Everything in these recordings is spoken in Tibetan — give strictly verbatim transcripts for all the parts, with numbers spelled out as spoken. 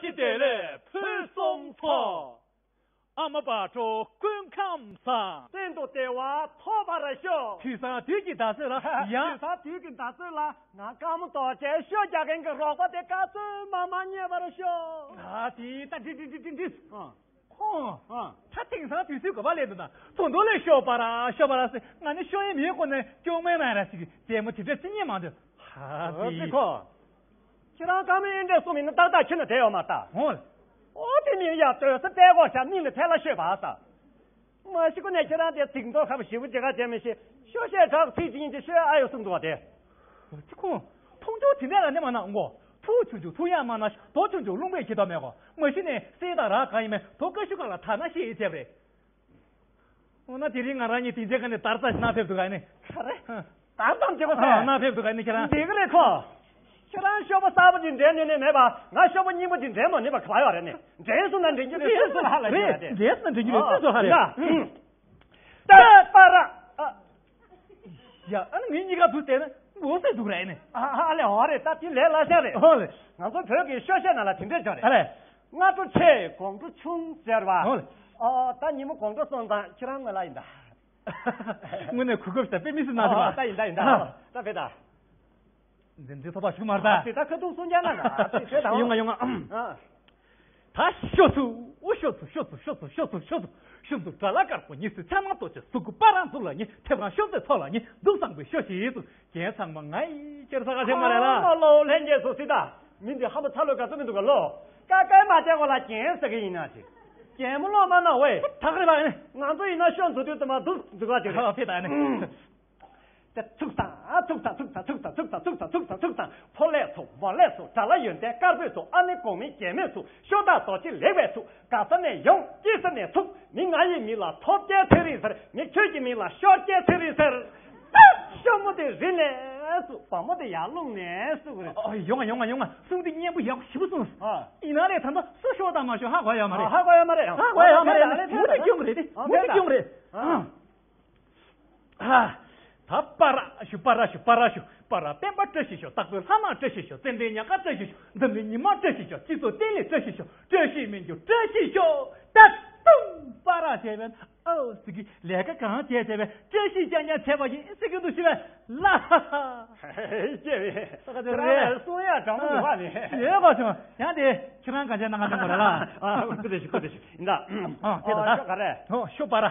ཅི་བདེ་ལེགས་ཕུན་སུམ་ཚོགས། ཨ་མ་བག་དྲོ་སྐུ་ཁམས་བཟང་། བཙན་དུ་བདེ་བ་ཐོབ་པར་ཤོག་དུས་བཟང་དུས་ཀྱི་ཟླ་ཚེས་ལ་ཡང་། དུས་བཟང་དུས་ཀྱི་ཟླ་ཚེས་ལ་ང་དཀར་མོ་རྡོ་རྗེ་ཤོ་རྒྱག་མཁན་གྱི་རོགས་པ་དེ་ག་ཚོད་མ་མ་རྙེད་པར་ཤོག་ད་དེ་ད་འདི་འདི་འདི་འདི་འདི། ཨ། ཁོང་། ཨ། ད་དེང་སང་དུས་ཚོད་དགོས་པ་ལས་འདུག་ད་ཚོགས་འདུ་ལས་ཤོག་པ་ར་ཤོག་པ་ར་ཟེར། ང་ནི་ཤོག་ཡས་མེད་ཁོ་ནས་སྐྱོ་མོའི་མ་ར་ཞིག་རྒྱལ་མོ་དེ་འདྲ་ཅི་རྙེད་མ་འདུག་ཧ་ཨ་ཙི་ཙི། ཁོ། ཁྱེད་རང་ཀ་མེད་ཨེ་འདྲས་གསུངས་མིན་ན་ཏག་ཏག་ཁྱེད་ན་བསྡད་ཡོད་མ་ད། ཧོ། ཨོ་དེ་མིན་ཡ་ལྟོས་ས་པད་གོག་ཤ་མིག་ལ་ཐལ་ལ་ཤོད་པ་ས། མ་ཤི་ཀུ་ནས་ཁྱེད་རང་དེ་ཚིག་མདོ་ཁ་བ་ཞིབ་པོ་ཅི་ག་བྱས་མི་ཤེས། ཤོ་ཤས་དྲག་ཚིག་ཅིག་ཡིན་གྱི་ཤོད་ཨ་ཡོད་གསུངས་འདུག་བ་དེ། ཅི་ཁོང་། མཐོང་ཆུང་དེ་འདྲ་ལ་ནི་མ་གནང་གོ། ཐུག་ཆུང་ཆུང་ཐུག་ཡང་མ་གནང་། དོ་ཆུང་ཆུང་རླུང་པས་ཁྱེར་ཐབས་མེད་གོ། མ་གཞི་ནས་སྲས་དང་ར་གང་ཡིན་མིན་དོ་ཀ་ཤུ་ག་ལ་ཐ་ན་ཤེས་ཡིན་བྱས་པ་རེད། འོ་ན་དེ་རིང་ང་རང་གཉིས་དེ་འདྲའི་ཁ་ནས་དར་ཙམ་ཞིག་གནང་ཕེབས་འདུག་ག་ནི། ག་རེ། ཨ། དར་ཙམ་བྱེད་པ་ཨ་ཟེར། གནང་ཕེབས་འདུག་ག་ནི་ཁྱེད་རང་། འགྲིག་གི་རེད་ཁོ། ཁྱེད་རང་ཤོ་པ་གསར་པ་ཅིག་འདྲེན་ནས་ནས་མེད་པ། ང་ཤོ་པ་རྙིང་པ་ཅིག་འདྲེན་མ་ནུས་པ་ག་ཡོད་རེད་ནི། འདྲེན་སོང་ན་འདྲེན་རྒྱུ་རེད། སུས་སུ་ཧ་ལ་རེད་རེད། འདྲེན་སོང་ན་འདྲེན་རྒྱུ་རེད། སུས་སུ་ཧ་ལ་རེད། ད་པ་ར། ཨ། ཡ། ཨ་ནི་ངའི་གཉིས་ཀ་འདུག་བལྟས་ན་འོ་ཟེར་འདུག་རེད་ནི། ཨ་ཨ་ལེ། འོ་རེད། ད་དེ་ལས་སླ་ཤ་རེད། ཨོ་ལེ། ང་ཚོ་བོད་ཀྱི་ཤོ་ཤ་ནང་ལ་དེ་འདྲས་ཅིག་ཡོད་རེད། ཨ་ལེ། སྔ་དྲོ་ཆེ་དགོང་དྲོ་ཆུང་ཟེར་བ། ཨོ་ལེ། ཨོ་ད་ཉིན་མོ་དགོང་དྲོ་སོང་ཙང་ཁྱེད་རང་ངོས་ལ་ཡིན་ད། དངོས་གནས་གོ་སྐབས་ཤིག་དཔེ་མི་སྲིད་གནང་ཨ་ཐུབ་པ། ད་ཡིན་ད་ཡིན་ད། ད་བེ་ད། འཛིན་འཛིན་ཐོབ་པ་ཞུ་མར་ད། དེ་ད་ཁ་ཐུག་གསུང་རྒྱ་ན་ད་དེ་བེ་ད། ཡོང་ང་ཡོང་ང་། ཨ། ད་ཤོ་ཚུ། ཨོ་ཤོ་ཚུ་ཤོ་ཚུ་ཤོ་ཚུ་ཤོ་ཚུ་ཤོ་ཚུ། ཤོ་ཚུ་དགྲ་ལྷ་དཀར་པོ་ཉི་ཚེ་ཚེར་མ་ལྟོ་ཆེ་གཟུགས་སྐུ་པ་རང་ཚུགས་ལ་ཉེ་ཐེབས་རང་ཤོ་ཚེ་ཚོ་ལ་ཉེ་གདུགས་བཟང་པོའི་ཤོ་ཞིག་ཚུ། རྒན་ཚང་མ་ང་ཡི་ཁྱེར་ས་ག་ཐེངས་མ་རེད་ལ། ཨ་མ་ལོ་ལྷན་རྒྱས་སུ་སྲིད་ད། མི་འདི་ཧམ་པ་ཚ་ལོས་ག་ཚོད་མི་འདུག་ག་ལོ། ཀ་ཀའི་མ་བྱས་གོ་ལ་རྒན་ཟེར་གི་ཡིན་ན་ཅི། རྒན་མོ་ལོ་མ་ན་ཝེ། ད་ག་རེ་བ་ཨེ། ང་ཚོ་ཡིན་ན་ཤོ་འཛུགས་དུས་དུ་མ་འདུག་འཛུགས་ག་ཅིག་རེད། ཨ་ཕེ་ད་ཨེ་ནི། ད་ཐུག་ས་ཐུག་ས་ཐུག་ས་ཐུག་ས་ཐུག་ས་ཐུག་ས་ཐུག་ས་ཐུག་ས། ཕོ་ལས་ཚོ་མོ་ལས་ཚོ་དགྲ་ལྷ་ཡོན་ཏན་དཀར་པོས་ཚོ་ཨ་ནེ་གོང་མའི་རྒྱལ་མོས་ཚོ་ཤོ་ད་རྡོ་རྗེ་ལེགས་པས་ཚོ། ག་ས་ནས་ཡོང་། སྐྱེ་ས་ནས་ཚུགས། མི་ང་ཡི་མིང་ལ་ཐོབ་རྒྱལ་ཚེ་རིང་ཟེར། མི་ཁྱོད་ཀྱི་མིང་ལ་ཤོར་རྒྱལ་ཚེ་རིང་ཟེར། ད་ཤོ་མོ་དེ་རི་ནས་སུ་བ་མོ་དེ་ཡར་ལུང་ནས་སུ་རེད། ཨ། ཡོང་ང་ཡོང་ང་ཡོང་ང་། གསུང་དེ་སྙན་པོ་ཡག་པོ་ཞེ་པོ་གསུངས། ཨ། ཡིན་ན་རེད། ད་ལྟ་སུ་ཤོར་དང་མ་ཤོར་ཧ་གོ་ཡོད་མ་རེད། ཧ་གོ་ཡོད་མ་རེད། ཧ་གོ་ཡོད་མ་རེད། ཨ། མུ་མཐུད་སྐྱོང་གི་རེད་དེ། ཨ། མུ་མཐུད་སྐྱོང་གི་རེད། ཨ། ཨ། ད་པ་ར་ཞུ་པ་ར་ཞུ་པ་ར་ཞུ། པ་ར་སྤེན་པ་བཀྲ་ཤིས་ཤོག། སྟག་པོའི་ལྷ་མང་བཀྲ་ཤིས་ཤོག། ཙན་དན་ཉག་ག་བཀྲ་ཤིས་ཤོག། འཛམ་གླིང་ཉི་མ་བཀྲ་ཤིས་ཤོག། སྤྱི་ཚོགས་བརྟན་ལྷིང་བཀྲ་ཤིས་ཤོག། བཀྲ་ཤིས་མི་འགྱུར་བཀྲ་ཤིས་ཤོག། ད་དུང་པ་ར་བྱས་པས་ཨོ་ཟེར་གི། ལས་ཀ་གང་བྱས་བྱས་པས་བཀྲ་ཤིས་རྐྱང་རྐྱང་བྱས་པ་ཡིན་ཟེར་གི་འདུག་ཞུ་བས་ལ་ཧ་ཧ། ཀྱེ་ཝེ། ད་ག་ཚོད་རེད། གསུང་ཡ་དྲང་པོ་འདུག་བ་ནི། ཡོད་ག་བྱུང་། ཡང་དེ་ཁྱེད་རང་ག་ཚད་ནང་ག་ཚད་མོ་རེད་ལ། ཨ། ཀུ་དེ་ཞིག་ཀུ་དེ་ཞིག་ཡིན་ད། ཨ། དེ་ད་ད། ཤོ་ག་རེད། ཧོ་ཤོ་པ་ར།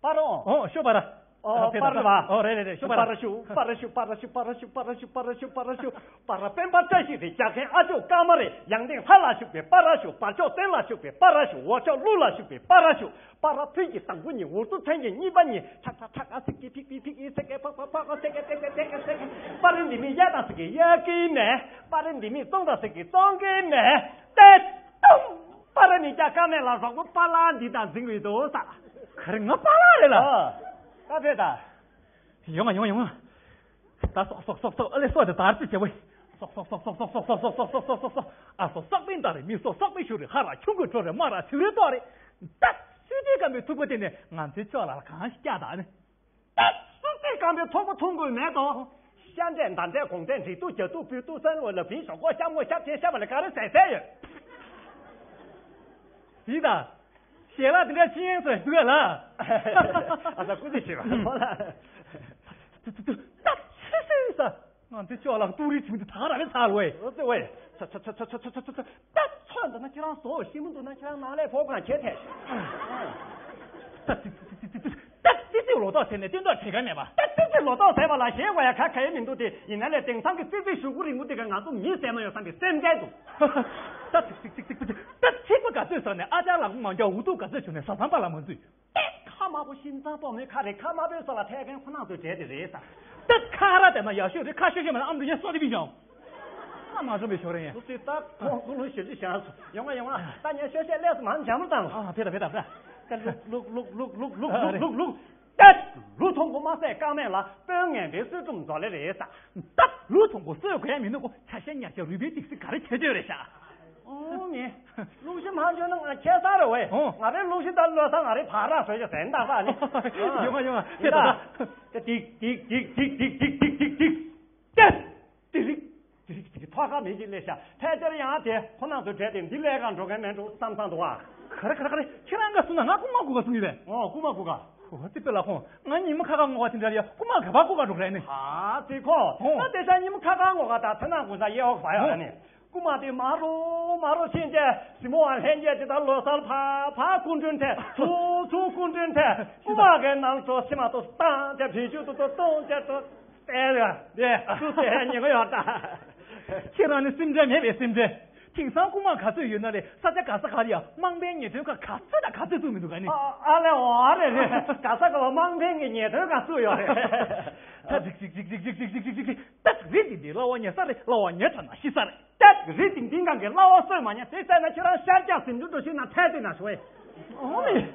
པ་ར། ཨོ་ཤོ་པ་ར། ཨོ་པ་ར་བ། ཨོ་རེད་རེད་རེད། ཤོ་པ་ར། པ་ར་ཤུ་པ་ར་ཤུ་པ་ར་ཤུ། པ་ར་སྤེན་པ་བཀྲ་ཤིས་རེད། རྒྱ་མཁན་ཨ་ཅོ་ཀརྨ་རེད། ཡང་སྟེང་ལྷ་ལ་བཞུགས་པའི་པ་ར་ཤུ། བར་ཕྱོགས་སྟེང་ལ་བཞུགས་པའི་པ་ར་ཤུ། འོག་ཕྱོགས་ཀླུ་ལ་བཞུགས་པའི་པ་ར་ཤུ། པ་ར་ཕུད་ཀྱི་དང་པོ་ཉིད། འུར་ཚུགས་མཚན་གྱི་གཉིས་པ་ཉིད། ཁྲག་ཁྲག་ཁྲག་ཁ་སེ་ཀེ་ཕིག་ཕིག་ཕིག་ཨི་སེ་ཀེ་ཕག་ཕག་ཕག་ཁ་སེ་ཀེ་ཏེ་ཀེ་ཏེ་ཀེ་ཏེ་ཀེ། པ་ར་འདི་མི་གཡའ་དང་སེ་ཀེ་གཡའ་ཀི་མེ། པ་ར་འདི་མི་ཙོང་དང་སེ་ཀེ་ཙོང་ཀི་མེ། ཏེ་ཏུང་། པ་ར་ནི་རྒྱ་དཀར་མེ་ལ་རོགས་པ་པ་ལ་འདི་དང་འཛིང་བའི་དོ་ས། ག་རེ་ང་པ་ལ་རེད་ལ། ཨ། ད་ཕེ་ད། ཡོང་ང་ཡོང་ང་ཡོང་ང་། ད་སོག་སོག་སོག་སོག་ཨ་ལེ་སོག་དེ་དར་ཙི་བྱེད་པོ། སོག་སོག་སོག་སོག་སོག་སོག་སོག་སོག་སོག་སོག་སོག་སོག་སོག། ཨ་སོག་སོག་པིན་ད་རེ་མི་སོག་སོག་པིན་ཞུ་རེ་ཧ་ར་ཆུང་གི་གྲོ་རེ་མ་ར་ཚིག་རེ་ཏོག་རེ། ད་སུས་དེ་གམ་པའི་ཐུག་པ་དེ་ནས་ང་ཚོའི་ཕྱོགས་ལ་གང་ཞིག་སྐྱག་ད་ནི། ད་སུས་དེ་གམ་པའི་ཐུག་པ་ཐུག་དགོས་མེད་དོ། ཤ་འདྲེ་མདའ་འདྲེ་གོང་འདྲེ་འབྲི་ཏུ་རྒྱ་ཏུ་པུས་ཏུ་སན་ལོ་ལ་བིན་ཞོག་གོ་ཤ་མོ་ཤ་ཆེན་ཤ་བ་ལ་ག་རེ་ཟས་ཟས་ཡོད། དེ་ད། ཞལ་ལག་དེ་འདྲ་ཕྱི་ཡན་ཚོས་འདུག་ལ། ཨ་ས་སྐུ་ཚེ་ཞེས་པ་མོ་ལ། ད་ཆི་སུས་ས། ང་ཚོའི་ཅོག་ལག་ཏུ་རི་ཆུང་དུ་ཐག་ར་བའི་ཚར་བས། ཨོ་ཙེ་ཝེ། ཚ་ཚ་ཚ་ཚ་ཚ་ཚ་ཚ་ཚ། ད་ཚོད་འདི་ན་ཁྱེད་རང་བཟོ་ཤེས་མི་འདུག་ན་ཁྱེད་རང་ནང་ལས་ཕོག་གང་ཁྱེད་ཐད། ད་ཙི་ཙི་ཙི་ཙི་ཙི། ད་ཙི་ཙི་ལོ་ཏོག་ཟེར་ནས་སྟོན་ཐོག་བྲེལ་ག་མེད་པ། ད་ཙི་ཙི་ལོ་ཏོག་ཟེར་བ་ལ་ཞེད་དགོས་ཡ་ག་ག་ཡེ་མི་འདུག་དེ་ཡིན་ན་ལས་དེང་སང་གི་ཙི་ཙི་ཞུ་གུ་རིང་པོ་དེ་ག་ང་ཚོ་མི་ཟེར་མ་ཡོང་བསམ་པའི་སེམས་ཁྲལ་འདུག་ད་ཚིག་ཚིག་ཚིག་ཚིག་ཚིག་ད་ཚིག་པ་ག་ཚོད་ཟ་ནས་ཨ་ཅག་ལག་མང་རྒྱ་འུ་ཐུག་ག་ཚོད་བྱུང་ནས་ཟ་ཟམ་པ་ལ་མ་འཛུལ། ཏེ་ཁ་དམར་པོ་ཤིན་ཙང་ཏོག་མོའི་ཁ་རེད། ཁ་དམར་པོའི་སོ་ལ་ཐད་མཁན་ཁོ་ནང་ཚོའི་གྲས་དེ་རེད་ས། ད་ཁ་ར་དེ་ན་ཡག་ཤོས་རེད། ཁ་ཤོ་ཤོ་མ་ན་ཨམ་དུ་ཉན་སོ་དེ་བི་ཞང་། ཁ་མ་ཚོམ་པའི་ཞོར་རེད་ཡང་། ལུག་སི་ད་ཁོང་ཀུ་ལུང་ཞེ་ཅི་ཞང་སོ། ཡོང་ང་ཡོང་ང་། ད་ཉན་ཤོ་ཤེ་ལས་སུ་མང་འཇམ་རུ་བཏང་། ཨ་ཕེ་ད་ཕེ་ད་ཕེ་ད། ལུག་ལུག་ལུག་ལུག་ལུག་ལུག་ལུག་ལུག་ལུག་ད་ལུ་ཐོང་གོ་མ་སད་ཀ་མེད་ལ་དཔོན་ངན་པའི་གསོལ་སྒྲུབ་མཛོ་ལེ་རེད་ས། ད་ལུ་ཐོང་གོ་གསོལ་གོ་ཡ་མི་ནུ་གོ་ཆ་ཤས་ཉ་ཤས་རུས་པའི་ཏིག་སི་ག་རེ་ཁྱེད་ཆོས་རེད་ཤག་ཨོ་ངས། གླུ་གཞི་མ་འཇོན་ན་ང་ཁྱད་མཚར་རེད་ཝེ། ཨོ། ང་རའི་གླུ་གཞི་ད་ལོས་ས་ང་རའི་བར་ར་བཟོས་ཀྱི་ཟན་ད་ས་ནི། ཡོང་ང་ཡོང་ང་། ཡིན་ད། ཏིག་ཏིག་ཏིག་ཏིག་ཏིག་ཏིག་ཏིག་ཏིག་ཏིག་ཏིག་ཏིག་ཏིག་ཏིག་ཏིག་ཏིག་ཏིག་ཏིག་ཏིག་ཏིག་ ཕ་ཁ་མི་གཅིག་སླེབས་ཤག་ཕལ་ཆེར་ཡང་དེ་ཁོ་རང་ཚོའི་གྲས་དེ་འདི་ལས་ཀ་འགྲོ་མཁན་མེད་འགྲོ་བསམ་བསམ་འདུག་ཨ། ག་རེ་ག་རེ་ག་རེ། ཁྱེད་རང་ག་གསུང་ན་ང་རྐུ་མ་རྐུ་ག་གསུང་ཡོད་པས། ཨོ་རྐུ་མ་རྐུ་ག་ཨོ་ཙི་པེ་ལ་ཁོང་ང་ཉིན་མོ་ཁ་ཁ་ངོ་ག་དེ་འདྲ་ཡ་རྐུ་མ་ག་པར་རྐུ་ག་འགྲོ་ག་རེད་ནི། ཨ་ཙི་ཁོ་ཨོ། ང་དེ་ས་ཉིན་མོ་ཁ་ཁ་ངོ་ག་ད་ཚེ་ན་དགུན་ས་ཡེ་ཨོག་བ་ཡ་ཨོ། ནི། རྐུ་མ་དེ་མ་རུ་མ་རུ་ཕྱིན་ཆད་གཟིགས་མོ་བ་ལྷན་རྒྱས་ཅི་ལྟར་ལོ་སར་ཕ་ཕ་སྐུ་མགྲོན་ཐད་ཚུ་ཚུ་སྐུ་མགྲོན་ཐད་རྐུ་མ་གའི་ནང་ཚོ་ཤི་མ་ཏོ་བཏང་ཆ་བེད་སྤྱོད་ཏོ་ཏོ་གཏོང་ཆ་ཏོ་ཏེ་ར་ཏེ་སུ་ཟེར་ཉེ་གི་ཡོད་ད། ཁྱེད་རང་ནི་སེམས་ཁྲལ་མེད་པའི་སེམས་ཁྲལ། དེང་སང་རྐུ་མ་ག་ཚོད་ཡོད་ན་རེད། ས་ཆ་ག་ས་ག་ལ་ཡ་དམངས་ཕན་ཉེས་དོན་ཁ་ག་ཚོད་དང་ག་ཚོད་བཙུགས་མི་འདུག་ག་ནི། ཨ་ཨ་ལེ་ཨོ་ཨ་རེ་རེ་ག་ས་ག་བ་དམངས་ཕན་གྱི་ཉེས་དོན་ག་བཙུགས་ཡོད་རེད། ད་ཅིག་ཅིག་ཅིག་ཅིག་ཅིག་ཅིག་ཅིག་ཅིག་ཅིག་ཅིག་ད་རི་འདི་འདི་གླ་བ་ཉེ་ས་རེད། གླ་བ་ཉེ་ཚ་ན་ཤི་ས་རེད། ཏད་རི་ཏིང་ཏིང་གང་གི་གླ་བ་སོས་མ་ཉེ་དེ་བཙལ་ན་ཁྱེད་རང་ཤར་རྒྱག་ཟིན་རྒྱུ་འགྲོ་ཤིག་ན་ཐལ་ཏེ་ན་ཤོ་ཨེ། ཨོ་ལེ།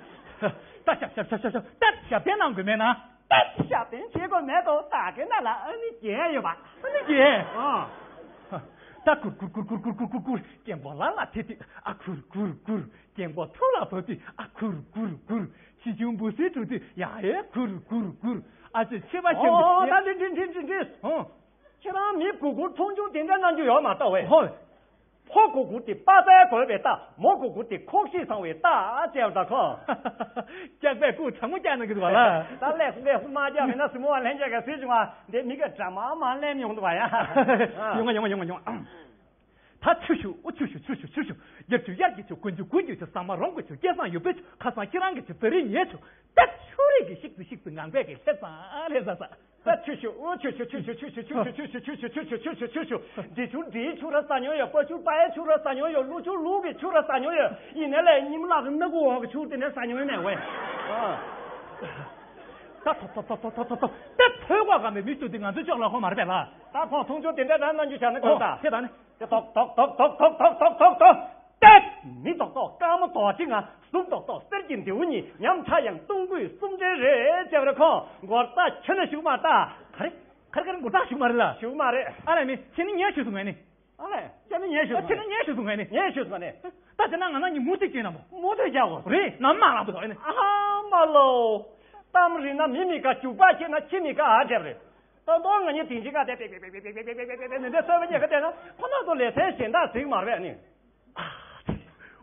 ད་ཤ་ཤ་ཤ་ཤ་ཤ་ཏད་ཞབས་བརྟན་གནང་དགོས་མེད་ན། ཏད་ཞབས་བརྟན་བྱེད་དགོས་མེད་དོ་ད་གེ་ན་ལ་ཨ་ནི་རྒྱན་ཡོད་པ། ཨ་ནི་རྒྱན། ཨ། ད་གུར་གུར་གུར་གུར་གུར་གུར་གུར་གུར་རྒན་པོ་ལ་ལ་དེ་དུས་ཨ་གུར་གུར་གུར་རྒན་པོ་ཐུག་ལ་བབས་དུས་ཨ་གུར་གུར་གུར་ཆེ་ཆུང་འབུ་སྲིན་དྲུག་དུས་ཡ་ཨེ་གུར་གུར་གུར་ཨ་ཅེ་ཆེ་བ་ཤེས་ཨོ་ད་འདི་འདི་འདི་འདི་འདི། ཨོ། ཁྱེད་རང་མི་གུ་གུ་མཐོང་ཆུང་དེ་འདྲ་གནང་རྒྱུ་ཡོད་མ་རེད་ཝེ། ཧོ། ཕོ་གུ་གུ་དེ་དཔའ་རྩལ་དགོས་པའི་རྟགས། མོ་གུ་གུ་དེ་ཁོག་ཤེད་བཟང་བའི་རྟགས་བྱས་པ་ད་ཁོ། སྐྱག་པས་སྐུ་གྲང་མོ་སྐྱག་ན་གི་འདུག་བ་ལ། ད་ལས་ཁུ་ལས་ཁུ་མ་སྐྱག་མེད་ན་སུ་མོ་བ་ལྷན་རྒྱས་ཀྱི་སྲིད་བྱུང་བ་འདི་མི་གི་དྲ་མ་མ་ལེན་ཡོང་འདུག་བ་ཡ། ཡོང་ང་ཡོང་ང་ཡོང་ང་ཡོང་ང་། ད་ཆུ་ཤུ་ཨུ་ཆུ་ཤུ་ཆུ་ཤུ་ཆུ་ཤུ། རྒྱབ་ཆུ་གཡར་གྱི་ཆུ་དགུན་ཆུ་དགུན་གྱི་ཆུ་ཟ་མ་རོང་གི་ཆུ་སྐལ་བཟང་ཡོད་པའི་ཆུ་ཁ་སང་ཁྱེད་རང་གི་ཆུ་བེ་རི་ཉའི་ཆུ། ད་ཆུ་རིགས་ཀྱི་ཤིག་ཏུ་ཤིག་ཏུ་ངང་པས་ཀྱི་ལྷེ་ཙང་ལྷེ་ཙ་ཙ། ད་ཆུ་ཤུ་ཨུ་ཆུ་ཤུ་ཆུ་ཤུ་ཆུ་ཤུ་ཆུ་ཤུ་ཆུ་ཤུ་ཆུ་ཤུ་ཆུ་ཤུ། འབྲི་ཆུ་འབྲིའི་ཆུ་ར་ཟ་ཉོ་ཡོད། སྤ་ཆུ་སྤའི་ཆུ་ར་ཟ་ཉོ་ཡོད། ཀླུ་ཆུ་ཀླུ་གི་ཆུ་ར་ཟ་ཉོ་ཡོད། ཡིན་ནའི་ལས་ཉིན་མོ་ལག་གི་སྣ་ཁུག་འོག་གི་ཆུ་དེ་ནས་ཟ་ཉོ་ཡོད་མེད་ཝེ། ད་ཐོ་ཐོ་ཐོ་ཐོ་ཐོ་ཐོ་ཐོ། ད་ཐོས་གོ་ག་མེད་མི་ཚོ་དེ་ང་ཚོའི་ཅོག་ལ་ཧོ་མ་རེད་པས་ལ། ད་ཁོང་མཐོང་ཆུང་དེ་འདྲ་རང་གནང་རྒྱུ་བྱ་ན་གོ་ད། ཨོ་དེ་ད་ནི། ཏོག་ཏོག་ཏོག་ཏོག་ཏོག་ཏོག་ཏོག་ཏོག་ཏོག། ཏེ། མི་ཏོག་ཏོག་དཀར་མོ་དོག་ཅིག་ང་། གཟུགས་ཏོག་ཏོག་གསེར་གྱི་མདེའུ་གཉིས། ཉམས་ཆག་ཡང་སྟོང་སྐུད་གསུམ་འདྲེ་རེད་ཅེས་པ་རེད་ཁོ། མགོ་རྟགས་ཁྱོན་ནས་ཞུགས་མ་ལྟ། ག་རེ། ག་རེ་ག་རེ་མགོ་རྟགས་ཞུགས་མ་རེད་ལ། ཞུགས་མ་རེད། ཨ་ལས་མི་ཁྱེད་ནི་ཉལ་ཞུགས་སོང་ངས་ནི། ཨ་ལས་ཁྱེད་ནི་ཉལ་ཞུགས་སོང་ངས་ནི། ཉལ་ཞུགས་སོང་ངས་ནི། ད་དེ་ན་ང་ན་ཉི་མུ་ཏིག་ཅན་ན་མོ། མུ་ཏིག་ཅན་གོ། རེད་ནམ་མ་ལག་པོ་དོ་ཨ་ནི། ཨ་མ་ལོ། གཏམ་རིག་ན་མི་མི་དགའ་རྒྱུག་པ་ཁྱེད་ན་ཁྱི་མི་དགའ་ཨ་འདྲེབ་རེད། ད་དོ་ང་ཉིད་དིང་ཅི་ག་དེ་པེ་པེ་པེ་པེ་ནི་འདྲ་སོ་བ་ཉེ་ག་དེ་ན་ཁོ་ན་དོ་ལས་ཚན་གཞན་དག་ཟིག་མ་རེད་ནི།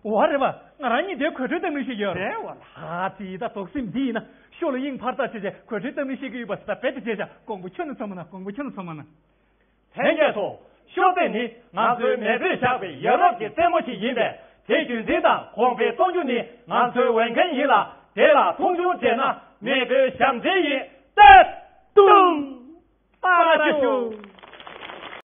འོ་རེད་པ། ང་རང་གཉིས་དེ་གོས་འཁྲུད་གཏམ་གླེང་བཤད་ཀྱི་ཡོད་རེད། རེད་བ། ཨ་ཙི་ད་དོགས་སེམས་འདི་ཡིན་ན་ཤོ་ལོ་དབྱིངས་ཕར་ལྟ་བྱས་བྱས་གོས་འཁྲུད་གཏམ་གླེང་བཤད་ཀྱི་ཡོད་པ་ཟེར་ད་རྦད་དེ་བྱས་བྱ་དགོངས་པ་ཁྱོན་ནས་ཚོམ་མ་ན། དགོངས་པ་ཁྱོན་ནས་ཚོམ་མ་ན། ལྷན་རྒྱས་ཚོ། ཤོ་ཚན་ནི་ང་ཚོའི་མེས་པོས་བཞག་པའི་ཡ་རབས་ཀྱི་རྩེད་མོ་ཞིག་ཡིན་པས་དེ་རྒྱུན་འཛིན་དང་གོང་འཕེལ་གཏོང་རྒྱུ་ནི་ང་ཚོའི་འོས་འགན་ཡིན་ལ་དེ་ལ་མཐོང་ཆུང་བྱས་ན་མེས་པོའི་ཞབས་འདྲེན་ཡིན། ཏེ། ཏུང་། པ་ར་ཤུ།